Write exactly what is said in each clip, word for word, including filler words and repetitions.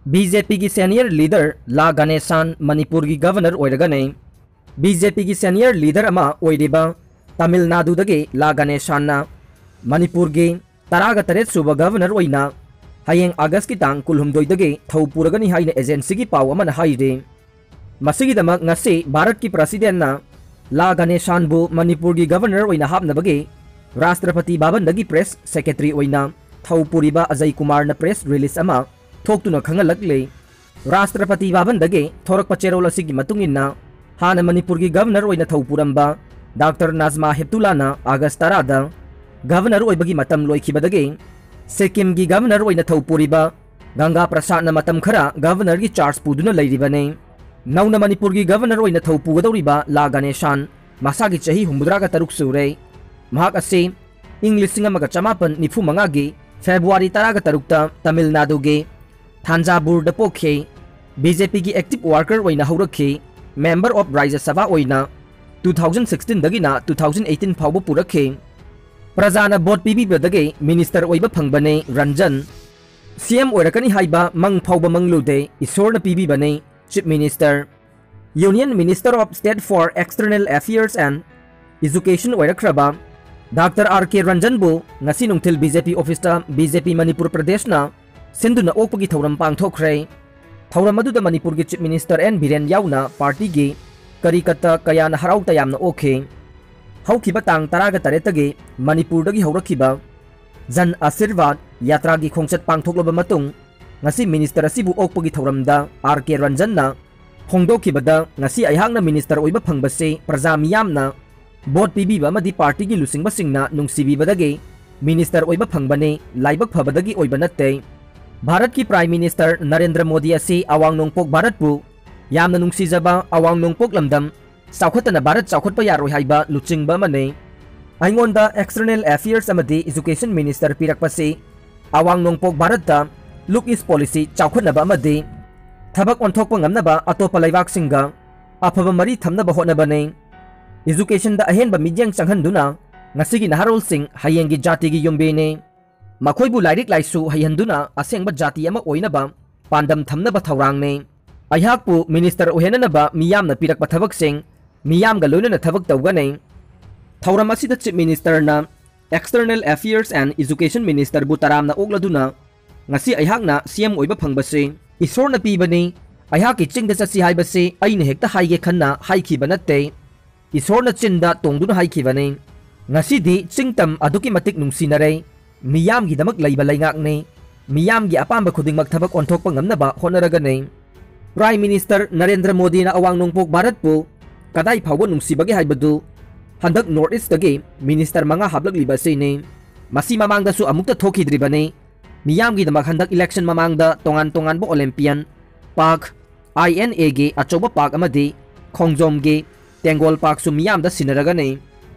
B J ꯄꯤꯒꯤ senior leader ꯂꯥ ꯒꯅꯦꯁꯥꯟ ꯃꯅꯤꯄꯨꯔꯒꯤ governor ꯑꯣꯏꯔꯒꯅꯤ꯫ ꯕꯤ ꯖꯦ ꯄꯤꯒꯤ senior leader ꯑꯃ ꯑꯣꯏꯔꯤꯕ ꯇꯥꯃꯤꯜ ꯅꯥꯗꯨꯗꯒꯤ ꯂꯥ ꯒꯅꯦꯁꯥꯟꯅ ꯃꯅꯤꯄꯨꯔꯒꯤ ꯇꯔꯥꯒ ꯇꯔꯦꯠ ꯁꯨꯕ governor ꯑꯣꯏꯅ ꯍꯌꯦꯡ ꯑꯥꯒꯁꯀꯤ ꯇꯥꯡ ꯀꯨꯟꯍꯨꯝꯗꯣꯏꯗꯒꯤ ꯊꯧ ꯄꯨꯔꯒꯅꯤ ꯍꯥꯏꯅ agencyꯒꯤ ꯄꯥꯎ ꯑꯃꯅ ꯍꯥꯏꯔꯤ꯫ ꯃꯁꯤꯒꯤꯗꯃꯛ ꯉꯁꯤ ꯚꯥꯔꯠꯀꯤ presidentꯅ ꯂꯥ ꯒꯅꯦꯁꯥꯟꯕꯨ ꯃꯅꯤꯄꯨꯔꯒꯤ governor ꯑꯣꯏꯅ ꯍꯥꯞꯅꯕꯒꯤ ꯔꯥꯁꯇ꯭ꯔꯄꯇꯤ ꯚꯕꯟꯗꯒꯤ press secretary ꯑꯣꯏꯅ ꯊꯧ ꯄꯨꯔꯤꯕ ꯑꯖꯌ ꯀꯨꯃꯥꯔꯅ press release ꯑꯃ ꯊꯣꯛꯇꯨꯅ ꯈꯪꯍꯜꯂꯛꯂꯤ꯫ ꯔꯥꯁꯇ꯭ꯔꯄꯇꯤ ꯚꯕꯟꯗꯒꯤ ꯊꯣꯔꯛꯄ ꯆꯦꯔꯣꯜ ꯑꯁꯤꯒꯤ ꯃꯇꯨꯡ ꯏꯟꯅ, ꯍꯥꯟꯅ ꯃꯅꯤꯄꯨꯔꯒꯤ governor ꯑꯣꯏꯅ ꯊꯧ ꯄꯨꯔꯝꯕ ꯗꯥꯛꯇꯔ ꯅꯥꯖꯃꯥ ꯍꯦꯞꯇꯨꯂꯥꯅ ꯑꯥꯒꯁ ꯇꯔꯥꯗ governor ꯑꯣꯏꯕꯒꯤ ꯃꯇꯝ ꯂꯣꯏꯈꯤꯕꯗꯒꯤ ꯁꯤꯛꯀꯤꯝꯒꯤ governor ꯑꯣꯏꯅ ꯊꯧ ꯄꯨꯔꯤꯕ ꯒꯪꯒꯥ ꯄ꯭ꯔꯁꯥꯗꯅ ꯃꯇꯝ ꯈꯔ governorꯒꯤ charge ꯄꯨꯗꯨꯅ ꯂꯩꯔꯤꯕꯅꯤ꯫ ꯅꯧꯅ ꯃꯅꯤꯄꯨꯔꯒꯤ governor ꯑꯣꯏꯅ ꯊꯧ ꯄꯨꯒꯗꯧꯔꯤꯕ ꯂꯥ ꯒꯅꯦꯁꯥꯟ ꯃꯁꯥꯒꯤ ꯆꯍꯤ ꯍꯨꯝꯐꯨꯇꯔꯥꯒ ꯇꯔꯨꯛ ꯁꯨꯔꯦ꯫ ꯃꯍꯥꯛ ꯑꯁꯤ ꯏꯪ ꯂꯤꯁꯤꯡ ꯑꯃꯒ ꯆꯃꯥꯄꯟ ꯅꯤꯐꯨ ꯃꯉꯥꯒꯤ ꯐꯦꯕ꯭ꯔꯨꯋꯥꯔꯤ ꯇꯔꯥꯒ ꯇꯔꯨꯛꯇ ꯇꯥꯃꯤꯜ ꯅꯥꯗꯨꯒꯤ ꯊꯥꯟꯖꯥꯕꯨꯔꯗ ꯄꯣꯛꯈꯤ꯫ ꯕꯤ ꯖꯦ ꯄꯤꯒꯤ active worker ꯑꯣꯏꯅ ꯍꯧꯔꯛꯈꯤ꯫ Member of ꯔꯥꯖ꯭ꯌ ꯁꯚꯥ ꯑꯣꯏꯅ two thousand sixteenꯗꯒꯤꯅ two thousand eighteen ꯐꯥꯎꯕ ꯄꯨꯔꯛꯈꯤ꯫ ꯄ꯭ꯔꯖꯥꯅ vote ꯄꯤꯕꯤꯕꯗꯒꯤ minister ꯑꯣꯏꯕ ꯐꯪꯕꯅꯤ ꯔꯟꯖꯟ꯫ ꯁꯤ ꯑꯦꯝ ꯑꯣꯏꯔꯛꯀꯅꯤ ꯍꯥꯏꯕ ꯃꯪ ꯐꯥꯎꯕ ꯃꯪꯂꯨꯗꯦ, ꯏꯁꯣꯔꯅ ꯄꯤꯕꯤꯕꯅꯤ Chief Minister꯫ Union Minister of State for External Affairs and Education ꯑꯣꯏꯔꯛꯈ꯭ꯔꯕ ꯗꯥꯛꯇꯔ ꯑꯥꯔ ꯀꯦ ꯔꯟꯖꯟꯕꯨ ꯉꯁꯤ ꯅꯨꯡꯊꯤꯜ ꯕꯤ ꯖꯦ ꯄꯤ officeꯇ ꯕꯤ ꯖꯦ ꯄꯤ ꯃꯅꯤꯄꯨꯔ ꯄ꯭ꯔꯗꯦꯁꯅ ꯁꯤꯟꯗꯨꯅ ꯑꯣꯛꯄꯒꯤ ꯊꯧꯔꯝ ꯄꯥꯡꯊꯣꯛꯈ꯭ꯔꯦ꯫ ꯊꯧꯔꯝ ꯑꯗꯨꯗ ꯃꯅꯤꯄꯨꯔꯒꯤ Chief Minister ꯑꯦꯟ ꯕꯤꯔꯦꯟ ꯌꯥꯎꯅ partyꯒꯤ ꯀꯔꯤꯀꯠꯇ ꯀꯌꯥꯅ ꯍꯔꯥꯎ ꯇꯌꯥꯝꯅ ꯑꯣꯛꯈꯤ꯫ ꯍꯧꯈꯤꯕ ꯇꯥꯡ ꯇꯔꯥꯒ ꯇꯔꯦꯠꯇꯒꯤ ꯃꯅꯤꯄꯨꯔꯗꯒꯤ ꯍꯧꯔꯛꯈꯤꯕ ꯖꯟ ꯑꯥꯁꯤꯔꯕꯥꯗ ꯌꯥꯇ꯭ꯔꯥꯒꯤ ꯈꯣꯡꯆꯠ ꯄꯥꯡꯊꯣꯛꯂꯕ ꯃꯇꯨꯡ, ꯉꯁꯤ minister ꯑꯁꯤꯕꯨ ꯑꯣꯛꯄꯒꯤ ꯊꯧꯔꯝꯗ ꯑꯥꯔ ꯀꯦ ꯔꯟꯖꯟꯅ ꯐꯣꯡꯗꯣꯛꯈꯤꯕꯗ, ꯉꯁꯤ ꯑꯩꯍꯥꯛꯅ minister ꯑꯣꯏꯕ ꯐꯪꯕꯁꯤ ꯄ꯭ꯔꯖꯥ ꯃꯤꯌꯥꯝꯅ vote ꯄꯤꯕꯤꯕ ꯑꯃꯗꯤ partyꯒꯤ ꯂꯨꯆꯤꯡꯕꯁꯤꯡꯅ ꯅꯨꯡꯁꯤꯕꯤꯕꯗꯒꯤ minister ꯑꯣꯏꯕ ꯐꯪꯕꯅꯤ, ꯂꯥꯏꯕꯛ ꯐꯕꯗꯒꯤ ꯑꯣꯏꯕ ꯅꯠꯇꯦ꯫ ꯚꯥꯔꯠꯀꯤ Prime Minister ꯅꯔꯦꯟꯗ꯭ꯔ ꯃꯣꯗꯤ ꯑꯁꯤ ꯑꯋꯥꯡ ꯅꯣꯡꯄꯣꯛ ꯚꯥꯔꯠꯄꯨ ꯌꯥꯝꯅ ꯅꯨꯡꯁꯤꯖꯕ, ꯑꯋꯥꯡ ꯅꯣꯡꯄꯣꯛ ꯂꯝꯗꯝ ꯆꯥꯎꯈꯠꯇꯅ ꯚꯥꯔꯠ ꯆꯥꯎꯈꯠꯄ ꯌꯥꯔꯣꯏ ꯍꯥꯏꯕ ꯂꯨꯆꯤꯡꯕ ꯑꯃꯅꯤ꯫ ꯑꯩꯉꯣꯟꯗ External Affairs ꯑꯃꯗꯤ Education Minister ꯄꯤꯔꯛꯄꯁꯤ ꯑꯋꯥꯡ ꯅꯣꯡꯄꯣꯛ ꯚꯥꯔꯠꯇ Look East Policy ꯆꯥꯎꯈꯠꯅꯕ ꯑꯃꯗꯤ ꯊꯕꯛ ꯑꯣꯟꯊꯣꯛꯄ ꯉꯝꯅꯕ ꯑꯇꯣꯞꯄ ꯂꯩꯕꯥꯛꯁꯤꯡꯒ ꯑꯐꯕ ꯃꯔꯤ ꯊꯝꯅꯕ ꯍꯣꯠꯅꯕꯅꯤ꯫ Educationꯗ ꯑꯍꯦꯟꯕ ꯃꯤꯠꯌꯦꯡ ꯆꯪꯍꯟꯗꯨꯅ ꯉꯁꯤꯒꯤ ꯅꯍꯥꯔꯣꯜꯁꯤꯡ ꯍꯌꯦꯡꯒꯤ ꯖꯥꯇꯤꯒꯤ ꯌꯨꯝꯕꯤꯅꯤ꯫ ꯃꯈꯣꯏꯕꯨ ꯂꯥꯏꯔꯤꯛ ꯂꯥꯏꯁꯨ ꯍꯩꯍꯟꯗꯨꯅ ꯑꯁꯦꯡꯕ ꯖꯥꯇꯤ ꯑꯃ ꯑꯣꯏꯅꯕ ꯄꯥꯟꯗꯝ ꯊꯝꯅꯕ ꯊꯧꯔꯥꯡꯅꯤ꯫ ꯑꯩꯍꯥꯛꯄꯨ ꯃꯤꯅꯤꯁꯇꯔ ꯑꯣꯏꯍꯟꯅꯅꯕ ꯃꯤꯌꯥꯝꯅ ꯄꯤꯔꯛꯄ ꯊꯕꯛꯁꯤꯡ ꯃꯤꯌꯥꯝꯒ ꯂꯣꯏꯅꯅ ꯊꯕꯛ ꯇꯧꯒꯅꯤ꯫ ꯊꯧꯔꯝ ꯑꯁꯤꯗ ꯆꯤꯐ ꯃꯤꯅꯤꯁꯇꯔꯅ External Affairs and Education Ministerꯕꯨ ꯇꯔꯥꯝꯅ ꯑꯣꯛꯂꯗꯨꯅ, "ꯉꯁꯤ ꯑꯩꯍꯥꯛꯅ ꯁꯤ ꯑꯦꯝ ꯑꯣꯏꯕ ꯐꯪꯕꯁꯤ ꯏꯁꯣꯔꯅ ꯄꯤꯕꯅꯤ꯫ ꯑꯩꯍꯥꯛꯀꯤ ꯆꯤꯡꯗ ꯆꯠꯁꯤ ꯍꯥꯏꯕꯁꯤ ꯑꯩꯅ ꯍꯦꯛꯇ ꯍꯥꯏꯒꯦ ꯈꯟꯅ ꯍꯥꯏꯈꯤꯕ ꯅꯠꯇꯦ꯫ ꯏꯁꯣꯔꯅ ꯆꯤꯟꯗ ꯇꯣꯡꯗꯨꯅ ꯍꯥꯏꯈꯤꯕꯅꯤ꯫ ꯉꯁꯤꯗꯤ ꯆꯤꯡ ꯇꯝ ꯑꯗꯨꯛꯀꯤ ꯃꯇꯤꯛ ꯅꯨꯡꯁꯤꯅꯔꯦ꯫ ꯃꯤꯌꯥꯝꯒꯤꯗꯃꯛ ꯂꯩꯕ ꯂꯩꯉꯥꯛꯅꯤ꯫ ꯃꯤꯌꯥꯝꯒꯤ ꯑꯄꯥꯝꯕ ꯈꯨꯗꯤꯡꯃꯛ ꯊꯕꯛ ꯑꯣꯟꯊꯣꯛꯄ ꯉꯝꯅꯕ ꯍꯣꯠꯅꯔꯒꯅꯤ"꯫ ꯄ꯭ꯔꯥꯏꯝ ꯃꯤꯅꯤꯁꯇꯔ ꯅꯔꯦꯟꯗ꯭ꯔ ꯃꯣꯗꯤꯅ ꯑꯋꯥꯡ ꯅꯣꯡꯄꯣꯛ ꯚꯥꯔꯠꯄꯨ ꯀꯗꯥꯏ ꯐꯥꯎꯕ ꯅꯨꯡꯁꯤꯕꯒꯦ ꯍꯥꯏꯕꯗꯨ ꯍꯟꯗꯛ ꯅꯣꯔꯠ ꯏꯁꯇꯒꯤ ꯃꯤꯅꯤꯁꯇꯔ ꯃꯉꯥ ꯍꯥꯞꯂꯛꯂꯤꯕ ꯑꯁꯤꯅꯤ꯫ ꯃꯁꯤ ꯃꯃꯥꯡꯗꯁꯨ ꯑꯃꯨꯛꯇ ꯊꯣꯛꯈꯤꯗ꯭ꯔꯤꯕꯅꯤ꯫ ꯃꯤꯌꯥꯝꯒꯤꯗꯃꯛ ꯍꯟꯗꯛ ꯏꯂꯦꯛꯁꯟ ꯃꯃꯥꯡꯗ ꯇꯣꯉꯥꯟ ꯇꯣꯉꯥꯟꯕ ꯑꯣꯂꯦꯝꯄꯤꯌꯟ ꯄꯥꯛ, ꯑꯥꯏ ꯑꯦꯟ ꯑꯦꯒꯤ ꯑꯆꯧꯕ ꯄꯥꯛ ꯑꯃꯗꯤ ꯈꯣꯡꯖꯣꯝꯒꯤ ꯇꯦꯡꯒꯣꯜ ꯄꯥꯛꯁꯨ ꯃꯤꯌꯥꯝꯗ ꯁꯤꯟꯅꯔꯒꯅꯤ꯫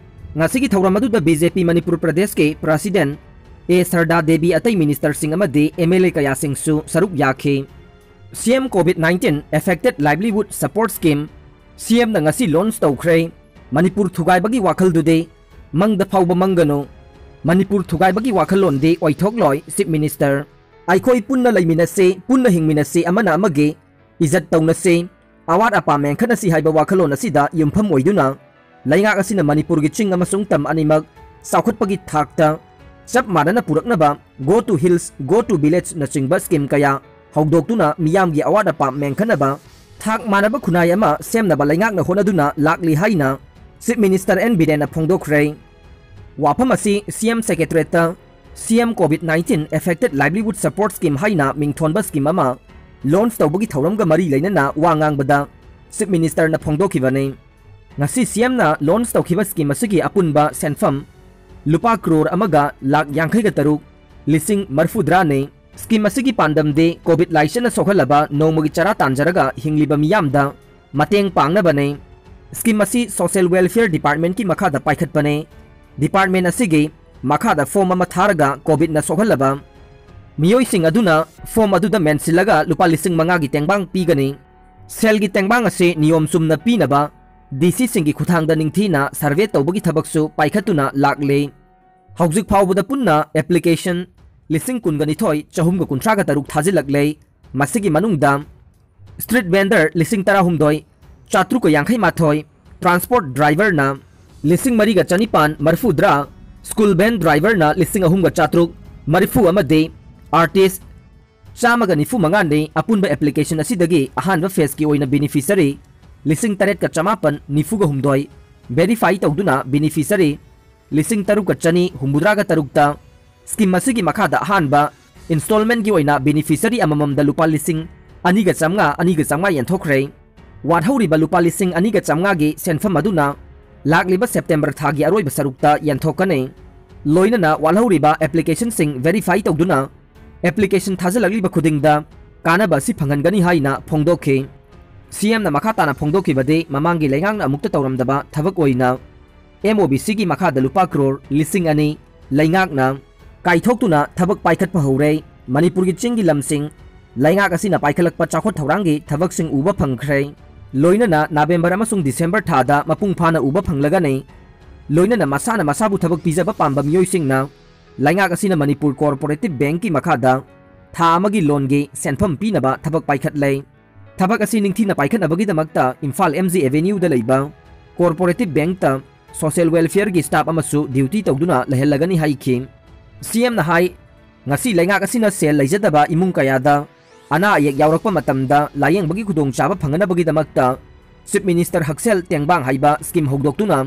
ꯉꯁꯤꯒꯤ ꯊꯧꯔꯝ ꯑꯗꯨꯗ ꯕꯤ ꯖꯦ ꯄꯤ ꯃꯅꯤꯄꯨꯔ ꯄ꯭ꯔꯗꯦꯁꯀꯤ ꯄ꯭ꯔꯁꯤꯗꯦꯟ ꯑꯦ ꯁꯔꯗꯥ ꯗꯦꯕꯤ, ꯑꯇꯩ ꯃꯤꯅꯤꯁꯇꯔꯁꯤꯡ ꯑꯃꯗꯤ ꯑꯦꯝ ꯑꯦꯜ ꯑꯦ ꯀꯌꯥꯁꯤꯡꯁꯨ ꯁꯔꯨꯛ ꯌꯥꯈꯤ꯫ ꯁꯤ M COVID nineteen Affected Livelihood Support Scheme, ꯁꯤ ꯑꯦꯝꯅ ꯉꯁꯤ ꯂꯣꯟꯆ ꯇꯧꯈ꯭ꯔꯦ꯫ ꯃꯅꯤꯄꯨꯔ ꯊꯨꯒꯥꯏꯕꯒꯤ ꯋꯥꯈꯜꯗꯨꯗꯤ ꯃꯪꯗ ꯐꯥꯎꯕ ꯃꯪꯒꯅꯨ꯫ ꯃꯅꯤꯄꯨꯔ ꯊꯨꯒꯥꯏꯕꯒꯤ ꯋꯥꯈꯜꯂꯣꯟꯗꯤ ꯑꯣꯏꯊꯣꯛꯂꯣꯏ, ꯆꯤꯐ ꯃꯤꯅꯤꯁꯇꯔ꯫ ꯑꯩꯈꯣꯏ ꯄꯨꯟꯅ ꯂꯩꯃꯤꯟꯅꯁꯤ, ꯄꯨꯟꯅ ꯍꯤꯡꯃꯤꯟꯅꯁꯤ, ꯑꯃꯅ ꯑꯃꯒꯤ ꯏꯖꯠ ꯇꯧꯅꯁꯤ, ꯑꯋꯥꯠ ꯑꯄꯥ ꯃꯦꯟꯈꯠꯅꯁꯤ ꯍꯥꯏꯕ ꯋꯥꯈꯜꯂꯣꯟ ꯑꯁꯤꯗ ꯌꯨꯝꯐꯝ ꯑꯣꯏꯗꯨꯅ ꯂꯩꯉꯥꯛ ꯑꯁꯤꯅ ꯃꯅꯤꯄꯨꯔꯒꯤ ꯆꯤꯡ ꯑꯃꯁꯨꯡ ꯇꯝ ꯑꯅꯤꯃꯛ ꯆꯥꯎꯈꯠꯄꯒꯤ ꯊꯥꯛꯇ ꯆꯞ ꯃꯥꯟꯅꯅ ꯄꯨꯔꯛꯅꯕ Go to Hills, Go to Village ꯅꯆꯤꯡꯕ ꯁ꯭ꯀꯤꯝ ꯀꯌꯥ ꯍꯧꯗꯣꯛꯇꯨꯅ ꯃꯤꯌꯥꯝꯒꯤ ꯑꯋꯥꯠ ꯑꯄꯥ ꯃꯦꯟꯈꯠꯅꯕ ꯊꯥꯛ ꯃꯥꯟꯅꯕ ꯈꯨꯟꯅꯥꯏ ꯑꯃ ꯁꯦꯝꯅꯕ ꯂꯩꯉꯥꯛꯅ ꯍꯣꯠꯅꯗꯨꯅ ꯂꯥꯛꯂꯤ ꯍꯥꯏꯅ ꯆꯤꯐ ꯃꯤꯅꯤꯁꯇꯔ ꯑꯦꯟ ꯕꯤꯔꯦꯟꯅ ꯐꯣꯡꯗꯣꯛꯈ꯭ꯔꯦ꯫ ꯋꯥꯐꯝ ꯑꯁꯤ ꯁꯤ ꯑꯦꯝ ꯁꯦꯀ꯭ꯔꯦꯇꯔꯤꯌꯦꯠꯇ ꯁꯤ M COVID nineteen Affected Livelihood Support Scheme ꯍꯥꯏꯅ ꯃꯤꯡꯊꯣꯟꯕ ꯁ꯭ꯀꯤꯝ ꯑꯃ ꯂꯣꯟꯆ ꯇꯧꯕꯒꯤ ꯊꯧꯔꯝꯒ ꯃꯔꯤ ꯂꯩꯅꯅ ꯋꯥ ꯉꯥꯡꯕꯗ ꯆꯤꯐ ꯃꯤꯅꯤꯁꯇꯔꯅ ꯐꯣꯡꯗꯣꯛꯈꯤꯕꯅꯤ꯫ ꯉꯁꯤ ꯁꯤ ꯑꯦꯝꯅ ꯂꯣꯟꯆ ꯇꯧꯈꯤꯕ ꯁ꯭ꯀꯤꯝ ꯑꯁꯤꯒꯤ ꯑꯄꯨꯟꯕ ꯁꯦꯟꯐꯝ ꯂꯨꯄꯥ ꯀ꯭ꯔꯣꯔ ꯑꯃꯒ ꯂꯥꯈ ꯌꯥꯡꯈꯩꯒ ꯇꯔꯨꯛ ꯂꯤꯁꯤꯡ ꯃꯔꯤꯐꯨꯇꯔꯥꯅꯤ꯫ ꯁ꯭ꯀꯤꯝ ꯑꯁꯤꯒꯤ ꯄꯥꯟꯗꯝꯗꯤ ꯀꯣꯚꯤꯗ ꯂꯥꯏꯆꯠꯅ ꯁꯣꯛꯍꯜꯂꯕ ꯅꯣꯡꯃꯒꯤ ꯆꯔꯥ ꯇꯥꯟꯖꯔꯒ ꯍꯤꯡꯂꯤꯕ ꯃꯤꯌꯥꯝꯗ ꯃꯇꯦꯡ ꯄꯥꯡꯅꯕꯅꯤ꯫ ꯁ꯭ꯀꯤꯝ ꯑꯁꯤ ꯁꯣꯁꯤꯌꯦꯜ ꯋꯦꯜꯐꯤꯌꯔ ꯗꯤꯄꯥꯔꯠꯃꯦꯟꯠꯀꯤ ꯃꯈꯥꯗ ꯄꯥꯏꯈꯠꯄꯅꯤ꯫ ꯗꯤꯄꯥꯔꯠꯃꯦꯟꯠ ꯑꯁꯤꯒꯤ ꯃꯈꯥꯗ ꯐꯣꯔꯝ ꯑꯃ ꯊꯥꯔꯒ ꯀꯣꯚꯤꯗꯅ ꯁꯣꯛꯍꯜꯂꯕ ꯃꯤꯑꯣꯏꯁꯤꯡ ꯑꯗꯨꯅ ꯐꯣꯔꯝ ꯑꯗꯨꯗ ꯃꯦꯟꯁꯤꯜꯂꯒ ꯂꯨꯄꯥ ꯂꯤꯁꯤꯡ ꯃꯉꯥꯒꯤ ꯇꯦꯡꯕꯥꯡ ꯄꯤꯒꯅꯤ꯫ ꯁꯦꯜꯒꯤ ꯇꯦꯡꯕꯥꯡ ꯑꯁꯤ ꯅꯤꯌꯣꯝ ꯆꯨꯝꯅ ꯄꯤꯅꯕ ꯗꯤ ꯁꯤꯁꯤꯡꯒꯤ ꯈꯨꯠꯊꯥꯡꯗ ꯅꯤꯡꯊꯤꯅ ꯁꯔꯚꯦ ꯇꯧꯕꯒꯤ ꯊꯕꯛꯁꯨ ꯄꯥꯏꯈꯠꯇꯨꯅ ꯂꯥꯛꯂꯤ꯫ ꯍꯧꯖꯤꯛ ꯐꯥꯎꯕꯗ ꯄꯨꯟꯅ ꯑꯦꯄ꯭ꯂꯤꯀꯦꯁꯟ ꯂꯤꯁꯤꯡ ꯀꯨꯟꯒ ꯅꯤꯊꯣꯏ ꯆꯍꯨꯝꯒ ꯀꯨꯟꯊ꯭ꯔꯥꯒ ꯇꯔꯨꯛ ꯊꯥꯖꯤꯜꯂꯛꯂꯦ꯫ ꯃꯁꯤꯒꯤ ꯃꯅꯨꯡꯗ street vendor ꯂꯤꯁꯤꯡ ꯇꯔꯥꯍꯨꯝꯗꯣꯏ ꯆꯥꯇ꯭ꯔꯨꯛꯀ ꯌꯥꯡꯈꯩ ꯃꯥꯊꯣꯏ, transport driverꯅ ꯂꯤꯁꯤꯡ ꯃꯔꯤꯒ ꯆꯅꯤꯄꯥꯟ ꯃꯔꯤꯐꯨꯇꯔꯥ, school van driverꯅ ꯂꯤꯁꯤꯡ ꯑꯍꯨꯝꯒ ꯆꯥꯇ꯭ꯔꯨꯛ ꯃꯔꯤꯐꯨ ꯑꯃꯗꯤ artist ꯆꯥꯝꯃꯒ ꯅꯤꯐꯨ ꯃꯉꯥꯅꯤ꯫ ꯑꯄꯨꯟꯕ application ꯑꯁꯤꯗꯒꯤ ꯑꯍꯥꯟꯕ phaseꯀꯤ ꯑꯣꯏꯅ beneficiary ꯂꯤꯁꯤꯡ ꯇꯔꯦꯠꯀ ꯆꯃꯥꯄꯟ ꯅꯤꯐꯨꯒ ꯍꯨꯝꯗꯣꯏ verify ꯇꯧꯗꯨꯅ beneficiary ꯂꯤꯁꯤꯡ ꯇꯔꯨꯛꯀ ꯆꯅꯤ ꯍꯨꯝꯐꯨꯇꯔꯥꯒ ꯇꯔꯨꯛꯇ scheme ꯑꯁꯤꯒꯤ ꯃꯈꯥꯗ ꯑꯍꯥꯟꯕ installmentꯀꯤ ꯑꯣꯏꯅ beneficiary ꯑꯃꯃꯝꯗ ꯂꯨꯄꯥ ꯂꯤꯁꯤꯡ ꯑꯅꯤꯒ ꯆꯥꯝꯃꯉꯥ, ꯑꯅꯤꯒ ꯆꯥꯝꯃꯉꯥ ꯌꯦꯟꯊꯣꯛꯈ꯭ꯔꯦ꯫ ꯋꯥꯠꯍꯧꯔꯤꯕ ꯂꯨꯄꯥ ꯂꯤꯁꯤꯡ ꯑꯅꯤꯒ ꯆꯥꯝꯃꯉꯥꯒꯤ ꯁꯦꯟꯐꯝ ꯑꯗꯨꯅ ꯂꯥꯛꯂꯤꯕ September ꯊꯥꯒꯤ ꯑꯔꯣꯏꯕ ꯁꯔꯨꯛꯇ ꯌꯦꯟꯊꯣꯛꯀꯅꯤ꯫ ꯂꯣꯏꯅꯅ ꯋꯥꯠꯍꯧꯔꯤꯕ applicationꯁꯤꯡ verify ꯇꯧꯗꯨꯅ application ꯊꯥꯖꯤꯜꯂꯛꯂꯤꯕ ꯈꯨꯗꯤꯡꯗ ꯀꯥꯟꯅꯕ ꯑꯁꯤ ꯐꯪꯍꯟꯒꯅꯤ ꯍꯥꯏꯅ ꯐꯣꯡꯗꯣꯛꯈꯤ꯫ CMꯅ ꯃꯈꯥ ꯇꯥꯅ ꯐꯣꯡꯗꯣꯛꯈꯤꯕꯗꯤ, ꯃꯃꯥꯡꯒꯤ ꯂꯩꯉꯥꯛꯅ ꯑꯃꯨꯛꯇ ꯇꯧꯔꯝꯗꯕ ꯊꯕꯛ ꯑꯣꯏꯅ MOBCꯒꯤ ꯃꯈꯥꯗ ꯂꯨꯄꯥ ꯀ꯭ꯔꯣꯔ ꯂꯤꯁꯤꯡ ꯑꯅꯤ ꯂꯩꯉꯥꯛꯅ ꯀꯥꯏꯊꯣꯛꯇꯨꯅ ꯊꯕꯛ ꯄꯥꯏꯈꯠꯄ ꯍꯧꯔꯦ꯫ ꯃꯅꯤꯄꯨꯔꯒꯤ ꯆꯤꯡꯒꯤ ꯂꯝꯁꯤꯡ ꯂꯩꯉꯥꯛ ꯑꯁꯤꯅ ꯄꯥꯏꯈꯠꯂꯛꯄ ꯆꯥꯎꯈꯠ ꯊꯧꯔꯥꯡꯒꯤ ꯊꯕꯛꯁꯤꯡ ꯎꯕ ꯐꯪꯈ꯭ꯔꯦ꯫ ꯂꯣꯏꯅꯅ November ꯑꯃꯁꯨꯡ December ꯊꯥꯗ ꯃꯄꯨꯡ ꯐꯥꯅ ꯎꯕ ꯐꯪꯂꯒꯅꯤ꯫ ꯂꯣꯏꯅꯅ ꯃꯁꯥꯅ ꯃꯁꯥꯕꯨ ꯊꯕꯛ ꯄꯤꯖꯕ ꯄꯥꯝꯕ ꯃꯤꯑꯣꯏꯁꯤꯡꯅ ꯂꯩꯉꯥꯛ ꯑꯁꯤꯅ ꯃꯅꯤꯄꯨꯔ Cooperative Bankꯀꯤ ꯃꯈꯥꯗ ꯊꯥ ꯑꯃꯒꯤ loanꯒꯤ ꯁꯦꯟꯐꯝ ꯄꯤꯅꯕ ꯊꯕꯛ ꯄꯥꯏꯈꯠꯂꯦ꯫ ꯊꯕꯛ ꯑꯁꯤ ꯅꯤꯡꯊꯤꯅ ꯄꯥꯏꯈꯠꯅꯕꯒꯤꯗꯃꯛꯇ ꯏꯝꯐꯥꯜ MG Avenueꯗ ꯂꯩꯕ Cooperative Bankꯇ social welfareꯒꯤ staff ꯑꯃꯁꯨ duty ꯇꯧꯗꯨꯅ ꯂꯩꯍꯜꯂꯒꯅꯤ ꯍꯥꯏꯈꯤ꯫ CMꯅ ꯍꯥꯏ, ꯉꯁꯤ ꯂꯩꯉꯥꯛ ꯑꯁꯤꯅ ꯁꯦꯜ ꯂꯩꯖꯗꯕ ꯏꯃꯨꯡ ꯀꯌꯥꯗ ꯑꯅꯥ ꯑꯌꯦꯛ ꯌꯥꯎꯔꯛꯄ ꯃꯇꯝꯗ ꯂꯥꯌꯦꯡꯕꯒꯤ ꯈꯨꯗꯣꯡꯆꯥꯕ ꯐꯪꯅꯅꯕꯒꯤꯗꯃꯛꯇ Chief Minister ꯍꯛꯁꯦꯜ ꯇꯦꯡꯕꯥꯡ ꯍꯥꯏꯕ scheme ꯍꯧꯗꯣꯛꯇꯨꯅ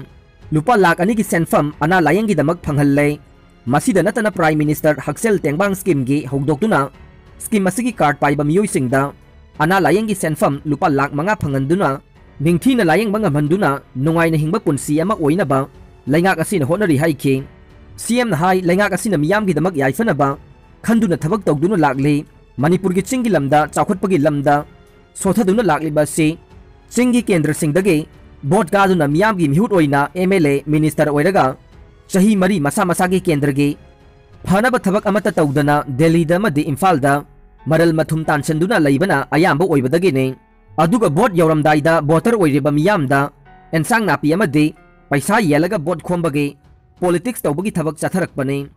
ꯂꯨꯄꯥ ꯂꯥꯈ ꯑꯅꯤꯒꯤ ꯁꯦꯟꯐꯝ ꯑꯅꯥ ꯂꯥꯌꯦꯡꯒꯤꯗꯃꯛ ꯐꯪꯍꯜꯂꯦ꯫ ꯃꯁꯤꯗ ꯅꯠꯇꯅ Prime Minister ꯍꯛꯁꯦꯜ ꯇꯦꯡꯕꯥꯡ schemeꯒꯤ ꯍꯧꯗꯣꯛꯇꯨꯅ scheme ꯑꯁꯤꯒꯤ card ꯄꯥꯏꯕ ꯃꯤꯑꯣꯏꯁꯤꯡꯗ ꯑꯅꯥ ꯂꯥꯌꯦꯡꯒꯤ ꯁꯦꯟꯐꯝ ꯂꯨꯄꯥ ꯂꯥꯈ ꯃꯉꯥ ꯐꯪꯍꯟꯗꯨꯅ ꯅꯤꯡꯊꯤꯅ ꯂꯥꯌꯦꯡꯕ ꯉꯝꯍꯟꯗꯨꯅ ꯅꯨꯡꯉꯥꯏꯅ ꯍꯤꯡꯕ ꯄꯨꯟꯁꯤ ꯑꯃ ꯑꯣꯏꯅꯕ ꯂꯩꯉꯥꯛ ꯑꯁꯤꯅ ꯍꯣꯠꯅꯔꯤ ꯍꯥꯏꯈꯤ꯫ CMꯅ ꯍꯥꯏ, ꯂꯩꯉꯥꯛ ꯑꯁꯤꯅ ꯃꯤꯌꯥꯝꯒꯤꯗꯃꯛ ꯌꯥꯏꯐꯅꯕ ꯈꯟꯗꯨꯅ ꯊꯕꯛ ꯇꯧꯗꯨꯅ ꯂꯥꯛꯂꯤ꯫ ꯃꯅꯤꯄꯨꯔꯒꯤ ꯆꯤꯡꯒꯤ ꯂꯝꯗ ꯆꯥꯎꯈꯠꯄꯒꯤ ꯂꯝꯗ ꯁꯣꯊꯗꯨꯅ ꯂꯥꯛꯂꯤꯕ ꯑꯁꯤ ꯆꯤꯡꯒꯤ ꯀꯦꯟꯗ꯭ꯔꯁꯤꯡꯗꯒꯤ vote ꯀꯥꯗꯨꯅ ꯃꯤꯌꯥꯝꯒꯤ ꯃꯤꯍꯨꯠ ꯑꯣꯏꯅ MLA, minister ꯑꯣꯏꯔꯒ ꯆꯍꯤ ꯃꯔꯤ ꯃꯁꯥ ꯃꯁꯥꯒꯤ ꯀꯦꯟꯗ꯭ꯔꯒꯤ ꯐꯅꯕ ꯊꯕꯛ ꯑꯃꯠꯇ ꯇꯧꯗꯅ ꯗꯦꯜꯂꯤꯗ ꯑꯃꯗꯤ ꯏꯝꯐꯥꯜꯗ ꯃꯔꯜ ꯃꯊꯨꯝ ꯇꯥꯟꯁꯤꯟꯗꯨꯅ ꯂꯩꯕꯅ ꯑꯌꯥꯝꯕ ꯑꯣꯏꯕꯗꯒꯤꯅꯤ꯫ ꯑꯗꯨꯒ vote ꯌꯧꯔꯝꯗꯥꯏꯗ voter ꯑꯣꯏꯔꯤꯕ ꯃꯤꯌꯥꯝꯗ ꯑꯦꯟꯁꯥꯡ ꯅꯥꯄꯤ ꯑꯃꯗꯤ ꯄꯩꯁꯥ ꯌꯦꯜꯂꯒ vote ꯈꯣꯝꯕꯒꯤ politics ꯇꯧꯕꯒꯤ ꯊꯕꯛ ꯆꯠꯊꯔꯛꯄꯅꯤ꯫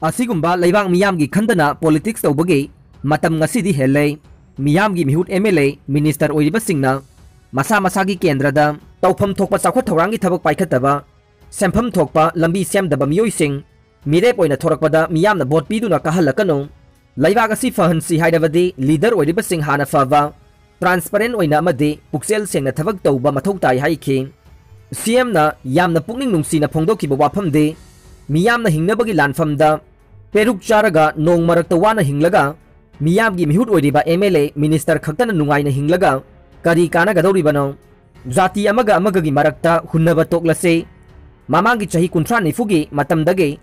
ꯑꯁꯤꯒꯨꯝꯕ ꯂꯩꯕꯥꯛ ꯃꯤꯌꯥꯝꯒꯤ ꯈꯟꯗꯅ politics ꯇꯧꯕꯒꯤ ꯃꯇꯝ ꯉꯁꯤꯗꯤ ꯍꯦꯜꯂꯦ꯫ ꯃꯤꯌꯥꯝꯒꯤ ꯃꯤꯍꯨꯠ MLA, minister ꯑꯣꯏꯔꯤꯕꯁꯤꯡꯅ ꯃꯁꯥ ꯃꯁꯥꯒꯤ ꯀꯦꯟꯗ꯭ꯔꯗ ꯇꯧꯐꯝ ꯊꯣꯛꯄ ꯆꯥꯎꯈꯠ ꯊꯧꯔꯥꯡꯒꯤ ꯊꯕꯛ ꯄꯥꯏꯈꯠꯇꯕ, ꯁꯦꯟꯐꯝ ꯊꯣꯛꯄ ꯂꯝꯕꯤ ꯁꯦꯝꯗꯕ ꯃꯤꯑꯣꯏꯁꯤꯡ ꯃꯤꯔꯦꯞ ꯑꯣꯏꯅ ꯊꯣꯔꯛꯄꯗ ꯃꯤꯌꯥꯝꯅ ꯚꯣꯠ ꯄꯤꯗꯨꯅ ꯀꯥꯍꯜꯂꯛꯀꯅꯨ꯫ ꯂꯩꯕꯥꯛ ꯑꯁꯤ ꯐꯍꯟꯁꯤ ꯍꯥꯏꯔꯕꯗꯤ leader ꯑꯣꯏꯔꯤꯕꯁꯤꯡ ꯍꯥꯟꯅ ꯐꯕ, transparent ꯑꯣꯏꯅ ꯑꯃꯗꯤ ꯄꯨꯛꯆꯦꯜ ꯁꯦꯡꯅ ꯊꯕꯛ ꯇꯧꯕ ꯃꯊꯧ ꯇꯥꯏ ꯍꯥꯏꯈꯤ꯫ CMꯅ ꯌꯥꯝꯅ ꯄꯨꯛꯅꯤꯡ ꯅꯨꯡꯁꯤꯅ ꯐꯣꯡꯗꯣꯛꯈꯤꯕ ꯋꯥꯐꯝꯗꯤ, ꯃꯤꯌꯥꯝꯅ ꯍꯤꯡꯅꯕꯒꯤ ꯂꯥꯟꯐꯝꯗ ꯄꯦꯔꯨꯛ ꯆꯥꯔꯒ ꯅꯣꯡ ꯃꯔꯛꯇ ꯋꯥꯅ ꯍꯤꯡꯂꯒ ꯃꯤꯌꯥꯝꯒꯤ ꯃꯤꯍꯨꯠ ꯑꯣꯏꯔꯤꯕ MLA, minister ꯈꯛꯇꯅ ꯅꯨꯡꯉꯥꯏꯅ ꯍꯤꯡꯂꯒ ꯀꯔꯤ ꯀꯥꯟꯅꯒꯗꯧꯔꯤꯕꯅꯣ? ꯖꯥꯇꯤ ꯑꯃꯒ ꯑꯃꯒꯒꯤ ꯃꯔꯛꯇ ꯍꯨꯟꯅꯕ ꯇꯣꯛꯂꯁꯤ꯫ ꯃꯃꯥꯡꯒꯤ ꯆꯍꯤ ꯀꯨꯟꯊ꯭ꯔꯥ ꯅꯤꯐꯨꯒꯤ ꯃꯇꯝꯗꯒꯤ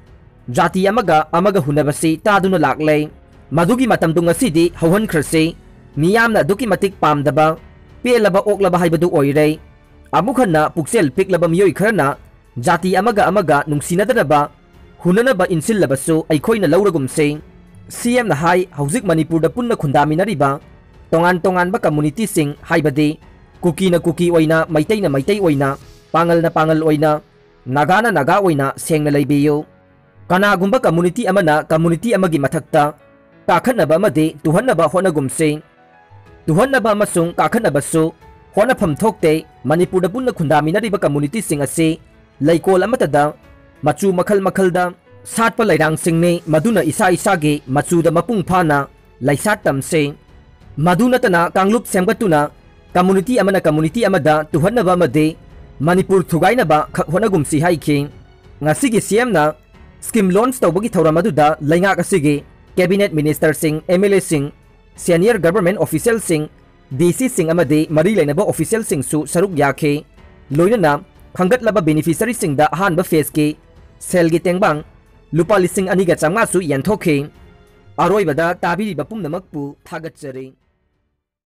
ꯖꯥꯇꯤ ꯑꯃꯒ ꯑꯃꯒ ꯍꯨꯟꯅꯕꯁꯤ ꯇꯥꯗꯨꯅ ꯂꯥꯛꯂꯦ꯫ ꯃꯗꯨꯒꯤ ꯃꯇꯝꯗꯨ ꯉꯁꯤꯗꯤ ꯍꯧꯍꯟꯈ꯭ꯔꯁꯤ꯫ ꯃꯤꯌꯥꯝꯅ ꯑꯗꯨꯛꯀꯤ ꯃꯇꯤꯛ ꯄꯥꯝꯗꯕ, ꯄꯦꯜꯂꯕ ꯑꯣꯛꯂꯕ ꯍꯥꯏꯕꯗꯨ ꯑꯣꯏꯔꯦ꯫ ꯑꯃꯨꯛ ꯍꯟꯅ ꯄꯨꯛꯆꯦꯜ ꯄꯤꯛꯂꯕ ꯃꯤꯑꯣꯏ ꯈꯔꯅ ꯖꯥꯇꯤ ꯑꯃꯒ ꯑꯃꯒ ꯅꯨꯡꯁꯤꯅꯗꯅꯕ, ꯍꯨꯟꯅꯅꯕ ꯏꯟꯁꯤꯜꯂꯕꯁꯨ ꯑꯩꯈꯣꯏꯅ ꯂꯧꯔꯒꯨꯝꯁꯤ꯫ CMꯅ ꯍꯥꯏ, ꯍꯧꯖꯤꯛ ꯃꯅꯤꯄꯨꯔꯗ ꯄꯨꯟꯅ ꯈꯨꯟꯗꯥꯃꯤꯟꯅꯔꯤꯕ ꯇꯣꯉꯥꯟ ꯇꯣꯉꯥꯟꯕ communityꯁꯤꯡ, ꯍꯥꯏꯕꯗꯤ ꯀꯨꯀꯤꯅ ꯀꯨꯀꯤ ꯑꯣꯏꯅ, ꯃꯩꯇꯩꯅ ꯃꯩꯇꯩ ꯑꯣꯏꯅ, ꯄꯥꯉꯜꯅ ꯄꯥꯉꯜ ꯑꯣꯏꯅ, ꯅꯥꯒꯥꯅ ꯅꯥꯒꯥ ꯑꯣꯏꯅ ꯁꯦꯡꯅ ꯂꯩꯕꯤꯌꯨ꯫ ꯀꯅꯥꯒꯨꯝꯕ community ꯑꯃꯅ community ꯑꯃꯒꯤ ꯃꯊꯛꯇ ꯀꯥꯈꯠꯅꯕ ꯑꯃꯗꯤ ꯇꯨꯍꯟꯅꯕ ꯍꯣꯠꯅꯒꯨꯝꯁꯤ꯫ ꯇꯨꯍꯟꯅꯕ ꯑꯃꯁꯨꯡ ꯀꯥꯈꯠꯅꯕꯁꯨ ꯍꯣꯠꯅꯐꯝ ꯊꯣꯛꯇꯦ꯫ ꯃꯅꯤꯄꯨꯔꯗ ꯄꯨꯟꯅ ꯈꯨꯟꯗꯥꯃꯤꯟꯅꯔꯤꯕ communityꯁꯤꯡ ꯑꯁꯤ ꯂꯩꯀꯣꯜ ꯑꯃꯠꯇꯗ ꯃꯆꯨ ꯃꯈꯜ ꯃꯈꯜꯗ ꯁꯥꯠꯄ ꯂꯩꯔꯥꯡꯁꯤꯡꯅꯤ, ꯃꯗꯨꯅ ꯏꯁꯥ ꯏꯁꯥꯒꯤ ꯃꯆꯨꯗ ꯃꯄꯨꯡ ꯐꯥꯅ ꯂꯩꯁꯥꯠ ꯇꯝꯁꯤ꯫ ꯃꯗꯨ ꯅꯠꯇꯅ ꯀꯥꯡꯂꯨꯞ ꯁꯦꯝꯒꯠꯇꯨꯅ community ꯑꯃꯅ community ꯑꯃꯗ ꯇꯨꯍꯟꯅꯕ ꯑꯃꯗꯤ ꯃꯅꯤꯄꯨꯔ ꯊꯨꯒꯥꯏꯅꯕ ꯈꯛ ꯍꯣꯠꯅꯒꯨꯝꯁꯤ ꯍꯥꯏꯈꯤ꯫ ꯉꯁꯤꯒꯤ CMꯅ scheme launch ꯇꯧꯕꯒꯤ ꯊꯧꯔꯝ ꯑꯗꯨꯗ ꯂꯩꯉꯥꯛ ꯑꯁꯤꯒꯤ cabinet ministerꯁꯤꯡ, MLAꯁꯤꯡ, senior government officialꯁꯤꯡ, DCꯁꯤꯡ ꯑꯃꯗꯤ ꯃꯔꯤ ꯂꯩꯅꯕ officialꯁꯤꯡꯁꯨ ꯁꯔꯨꯛ ꯌꯥꯈꯤ꯫ ꯂꯣꯏꯅꯅ ꯈꯟꯒꯠꯂꯕ beneficiaryꯁꯤꯡꯗ ꯑꯍꯥꯟꯕ phaseꯀꯤ ꯁꯦꯜꯒꯤ ꯇꯦꯡꯕꯥꯡ ꯂꯨꯄꯥ ꯂꯤꯁꯤꯡ ꯑꯅꯤꯒ ꯆꯥꯝꯃꯉꯥꯁꯨ ꯌꯦꯟꯊꯣꯛꯈꯤ꯫ ꯑꯔꯣꯏꯕꯗ ꯇꯥꯕꯤꯔꯤꯕ ꯄꯨꯝꯅꯃꯛꯄꯨ ꯊꯥꯒꯠꯆꯔꯤ꯫